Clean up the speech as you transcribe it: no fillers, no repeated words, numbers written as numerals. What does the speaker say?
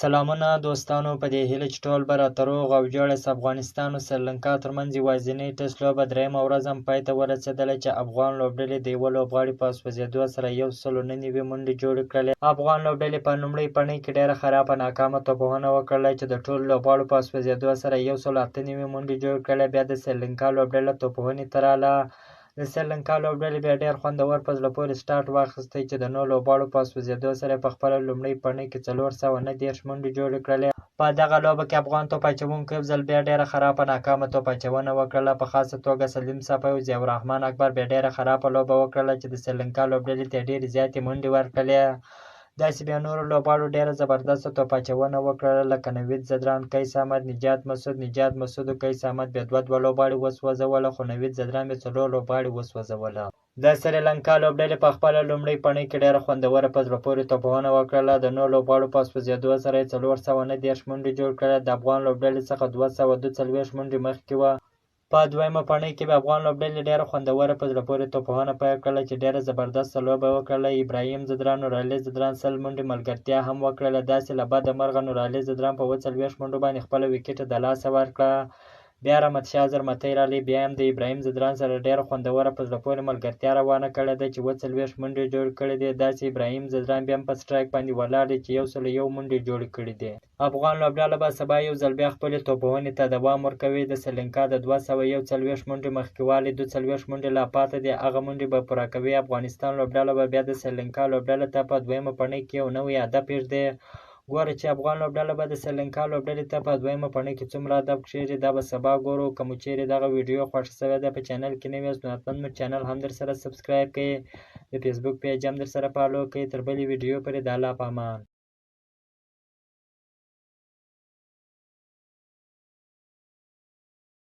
سلامونه دوستانو، په دې هیله چې ټول به راته روغ او جوړ یاست. افغانستان او سریلانکا ترمنځ یوازینۍ ټیسټ لوبه درېیمه ورځ هم پای ته ورسېدله چې افغان لوبډلې د یوه لوبغاړي په سوځېدو سره 199 منډې جوړې کړلې. افغان لوبډلې په لومړۍ پڼۍ کې ډېره خرابه ناکامه توپوهنه وکړله چې د ټولو لوبغاړو په سوځېدو سره 198 منډې جوړې کړلې. بیا د سریلانکا لوبډله توپوهنې ته راغله. د سریلانکا لوبډلې بیا ډېر خوندور په زړه پورې سټارټ واخیستی چې د نو لوبغاړو په سوځېدو سره په خپله لومړۍ پڼۍ کې 439 منډې جوړې کړلې. په دغه لوبه کې افغان توپ اچوونکو یو ځل بیا ډېره خرابه ناکامه توپ اچونه وکړله. په خاصه توګه سلیم صفا او ضیاءالرحمن اکبر بیا ډېره خرابه لوبه وکړله چې د سریلانکا لوبډلې ته یې ډېرې زیاتې منډې ورکړلې. داسې بیا نورو لوبغاړو ډېره زبردسته توپ اچونه وکړله لکه نوید ځدران، قیس احمد، نجات مسعود. نجات مسعود او قیس احمد بیا دوه دوه لوبغاړي وسوځوله، خو نوید ځدران بیا څلور لوبغاړي وسوځوله. د سریلانکا لوبډلې په خپله لومړۍ پڼۍ کې ډېره خوندوره په زړه پورې توپوهنه وکړله. د نورو لوبغاړو په سوځېدو سره یې 439 منډې جوړ کړې. د افغان لوبډلې څخه 242 منډې مخکې وه. په دویمه پڼۍ کې به افغان لوبډلې ډېره خوندوره په زړه پورې توپوهنه پیل کړله چې ډېره زبردسته لوبه وکړله. ابراهیم ځدران، نورعلي ځدران 100 منډې ملګرتیا هم وکړله. داسې له بده مرغه نورعلي ځدران په 47 منډو باندې خپله ویکټه د لاسه ورکړه. بیا رحمت شاه زرمتی راغلی، بیا هم د ابراهیم ځدران سره ډېره خوندوره په زړه پورې ملګرتیا روانه کړې ده چې 47 منډې جوړې کړې دي. داسې ابراهیم ځدران بیا هم په سټرایک باندې ولاړ دی چې 101 منډې جوړې کړې دي. افغان لوبډله به سبا یو ځل بیا خپلې توپوهنې ته دوام ورکوي. د سریلانکا د 241 منډې مخکېوالی 42 منډې لا پاتې دي، هغه منډې به پوره کوي. افغانستان لوبډله به بیا د سریلانکا لوبډلې ته په دویمه پڼۍ کې یو نوی هدف ږدي. ګوره چې افغان لوبډله به د سریلانکا لوبډلې ته په دویمه پڼۍ کې څومره هدف کښېږدي، دا به سبا ګورو. که مو چیرې دغه ویډیو خوښه شوې ده، په چینل کې نوي یاست نو حتما مو چینل هم درسره سبسکرایب کړئ، د فیسبوک پیج هم درسره فالو کړئ. تر بلې ویډیو پورې د الله په امان.